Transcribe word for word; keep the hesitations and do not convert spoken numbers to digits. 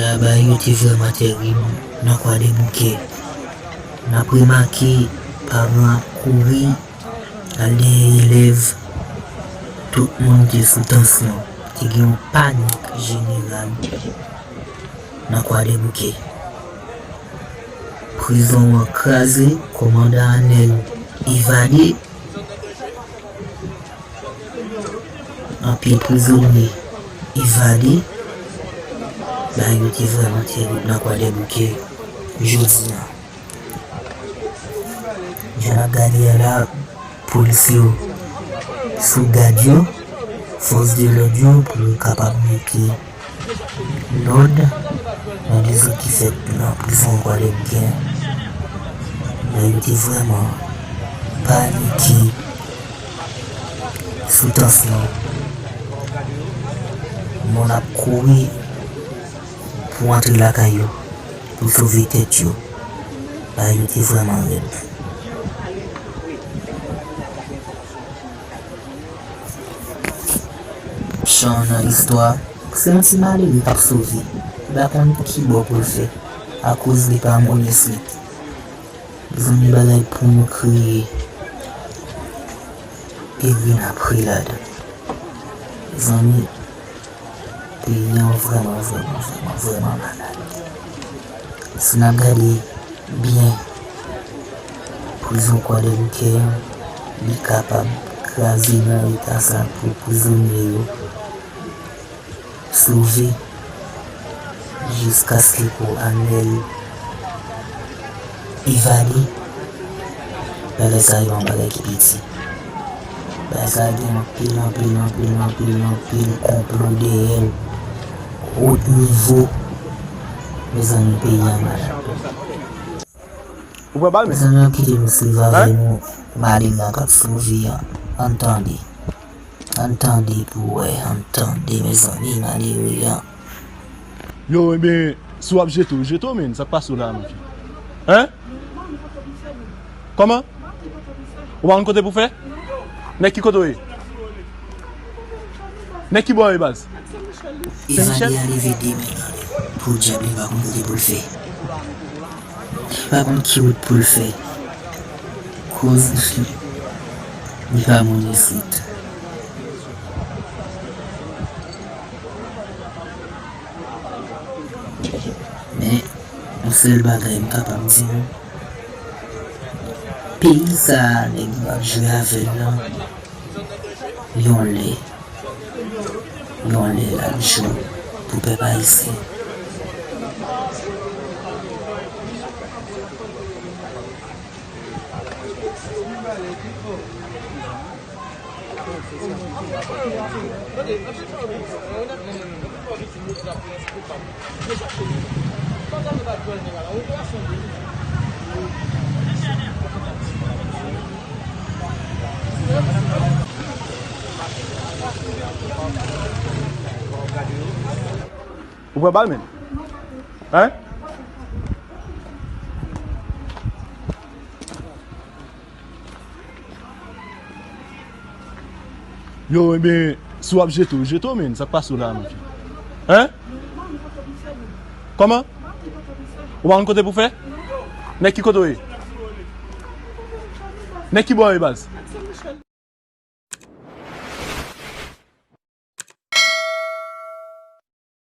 Bagay yo te vrèman tèrib nan Kwadèboukè. N ap remake paran ap kouri al dèyè elèv, tout moun te sou tansyon. Te gen yon panik jeneral nan Kwadèboukè. Prizon an kraze, kòmandan Anèl evade, anpil prizonye evade. Bagay yo te vrèman tèrib nan Kwadèboukè jodi a. Jan n ap gade a la, polis yo sou gad yo, fòs de lòd yo, pou yo kapab mete lòd nan dezòd ki fèt nan prizon Kwadèboukè. Nèg yo te vrèman panike, sou tansyon. Moun ap kouri pou antre lakay yo, pou sove tèt yo. Bagay yo te vrèman rèd. Chan nan istwa, se yon ti malere k ap sove. Li pa konn ki bò pou l fè, akoz li pa moun ensuite. Mezanmi, bagay pou nou kriye. Pi ri n ap ri ladan. Mezanmi, peyi an vrèman, vrèman, vrèman, vrèman malad. Si n ap gade byen, prizon Kwadèboukè an, li kapab kraze nan eta sa pou prizonye yo sove jiskaske pou Anèl evade. Bagay sa yo pa yon bagay ki piti. Bagay sa gen anpil, anpil, anpil, anpil, anpil konplo dèyè l. Wot nivo. Mezanmi, peyi an malad. Ou pran bal, men? Mezanmi, kite nou swiv avè nou malere a k ap sove a. Ann tande. Ann tande pou wè, ann tande, mezanmi, malere a. Yo, ebyen, si w ap jete, w jete w, men, sa k pase w la, mon fi? Hein? Kòman? Ou pa konn kote pou fè? Nèg ki kote w ye? Nèg ki bò w ye, baz? Evade a leve de men anlè pou dyab li pa konn kote pou l fè. Li pa konn ki wout pou l fè. Koz li pa moun isit. Men, yon sèl bagay m kapab di nou, peyi sa a, nèg yo ap jwe avè l lan, yon lè, yon lè l ap jou pou pèp ayisyen. Ou pran bal, men? Hein? Yo, ebyen, si w ap jete w, jete w, men. Sa k pase w la, mon fi? Hein? Kòman? Ou pa konn kote pou fè? Nèg ki kote w ye? Nèg ki bò w ye, baz?